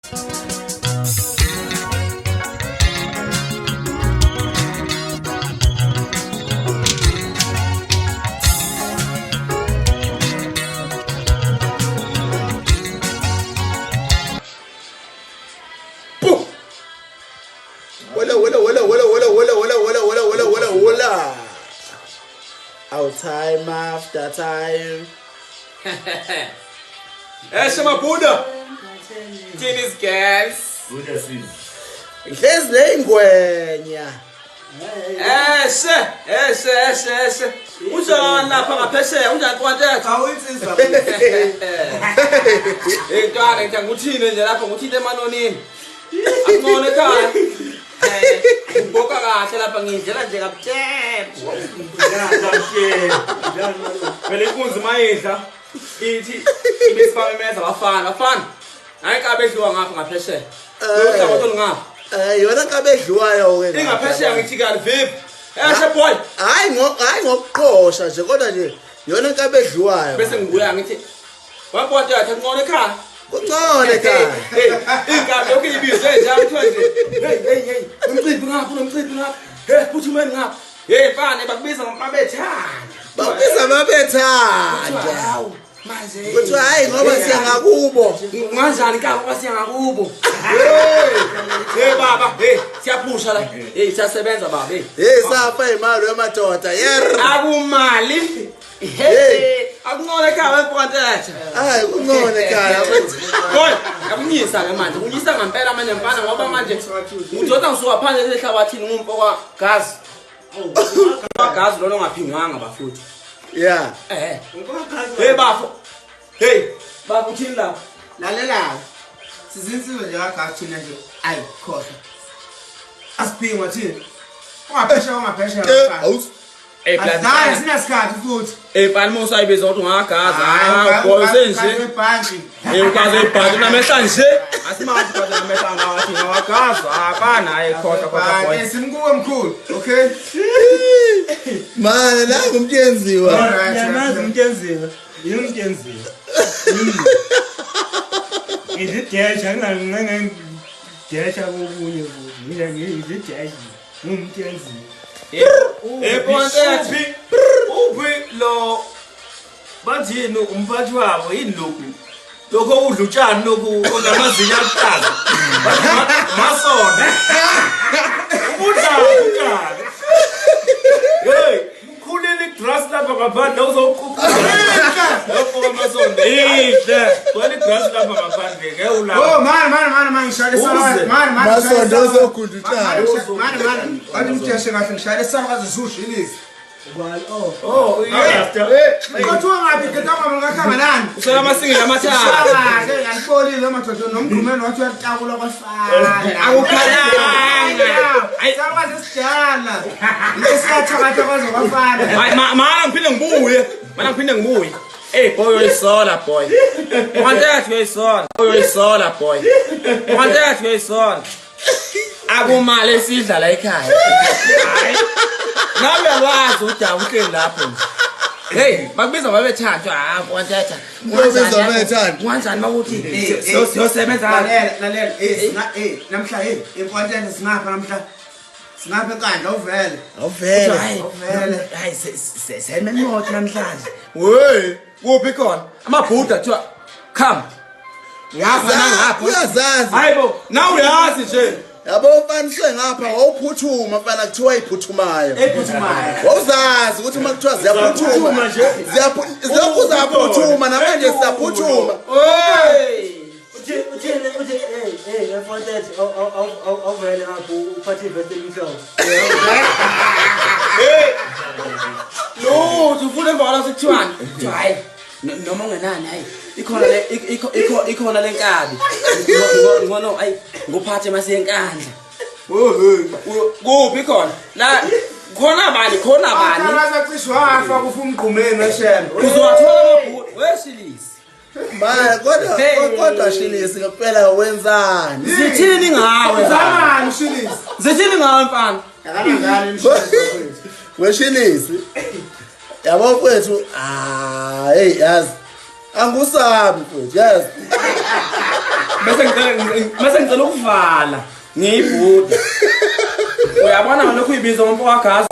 Wala wala wala wala wala wala wala wala wala wala wala wala. Our time after time. Eshe mabuda. Tennis girls. Buda sis. Ngihlezi neyingwenya. Eshe, eshe, eshe, eshe. Unjani lapha ngaphesheya? Unjani Kwantetha? Awuyinsizwa. Hey ntwana ngithi ngikuthini nje lapha ngikuthinte emanonini. Akungcono ekhaya. Ngiboka kahle lapha ngidlela nje kabuthembu. Phela inkunzi mayidla ithi ibisifamemeza abafana, bafana. Hayi kabe edliwa ngapha ngaphesheya. Uhlangothi olungapha. Yona nkabe edliwayo ke. Ingaphesheya ngithi kali vipi. Eshe boy. Hayi hayi ngokuqosha nje kodwa nje yona nkabe edliwayo. Bese ngibuya ngithi wabona yathi ngcono ekhaya. Kungcono ekhaya. Hey, inkabi yonke ibizwe nje kuthiwa nje. Hey hey hey, umcimbi ngapha, unomcimbi ngapha. Hey, phuthumeni ngapha. Hey mfana bakubiza ngomabethanda. Bakubiza amabethanda. Hawu, manje. Kuthiwa hayi ngoba siya ngakubo. Kanjani ka ngoba siya ngakubo. Hey, hey baba, hey siyaphusha la. Hey siyasebenza baba, hey. Hey safa imali wemadoda. Yer. Akumali. Hey, akungcono ekhaya wemfokanthethe. Hayi kungcono ekhaya. Boy, akunyisa ke manje, kunyisa ngempela manje mfana ngoba manje udoda ngisuka phandle ehlabathini ngumfo kwa gazi. Gazi lona ongaphingwanga bafuthi. Yeah. Eh. Hey bafo. Hey, bafo uthini lapho? Lalela. Sizinsizwa nje kagazi thina nje. Ayi khohlwa. Asiphingwa thina. Ungaphesheya ungaphesheya. Awus. Hey Asizayo sinasikhathi futhi. Hey mfana usayibiza ukuthi ungagazi. Ah, boy senje. Ibhantshi. Hey ugazi ibhantshi namehla nje. Asimazi kodwa namehla ngawathi ngawagazi. Apana hayi khohlwa khohlwa boy. Simkuwe mkhulu. Okay. Manje la ngumuntu yenziwa. Ngiyamazi umuntu enzima. Yini umuntu enzima? Ngididesha ngingangingesha kokunye futhi. Mina ngididesha ngumuntu enzima. Hey Pontethu. Uphi lo bathini umphathi wabo yini lokhu? Lokho udla utshani lokhu onamazinyo aluhlaza. Masona. Ubudla utshani. Hey, mkhulile igrass lapha ngaphandle uzoqhuqhuza. Lokho kwamasonto. Ihle. Kwani igrass lapha ngaphandle ngeke ulapha. Oh man man man man ngishayele isalukazi. Man man. Masonto uzogunda utshani. Man man. Bathi umtsheshe kahle ngishayele isalukazi zushilisi. Oh, yeah. Kuthiwa ngaphi gedama ngakhangalani. Usela amasingile amathathu. Shaka ngalibolile madoda nomgqumeni wathi uyatakula kwafana. Akukhalanga. Ayi salukazi esidala. Lesiyathabatha kwaze kwafana. Hayi mana ngiphinde ngibuye. Mana ngiphinde ngibuye. Hey boy uyisola boy. Kwantethu uyisola. Uyisola boy. Kwantethu uyisola. Akumali esidla la ekhaya. Hayi. Nawe uyalwazi udaba uhleli lapho nje. Hey, bakubiza babethathu ah Kwantetha. Bakubiza babethathu. Kanjani makuthi siyosebenza Lalela lalela eh singa eh namhla hey impontene singapha namhla. Singapha enkandla uvele. Awuvele. Awuvele. Hayi sememoto namhlanje. Wey, kuphi khona? Amabhuda kuthiwa come. Ngapha nangapha. Uyazazi. Hayibo, nawe uyazi nje. Yabo ufaniswe ngapha wawuphuthuma mfana kuthiwa iphuthumayo. Ephuthumayo. Wawuzazi ukuthi uma kuthiwa ziyaphuthuma nje. Ziyaphuza ziyaphuthuma namanje siyaphuthuma. Hey! Uthini uthi hey hey emfontethe awuvele ngapho uphathe ivesti elimhlophe. Hey! Lutho ufuna emva kwalapho sekuthiwani? Kuthiwa hayi noma ungenani hayi ikhona le ikhona lenkabi. Ngono hayi nguphathe mase enkandla. Kuphi khona? La khona bani khona bani? Abasacishe wafa kufa umgqumeni weshembe. Uzowathola amabhuda weshilisi. Mara kodwa kodwa Shilisi ngempela wenzani? Zithini ngawe? Zamani Shilisi. Zithini ngawe mfana? Akanangane Shilisi. Weshilisi. Yabo mfethu, ah hey yazi. Angusabi mfethu, yazi. Bese ngicela bese ngicela ukuvala. Ngiyibhuda. Uyabona lokhu uyibiza ngomfo kaGazi.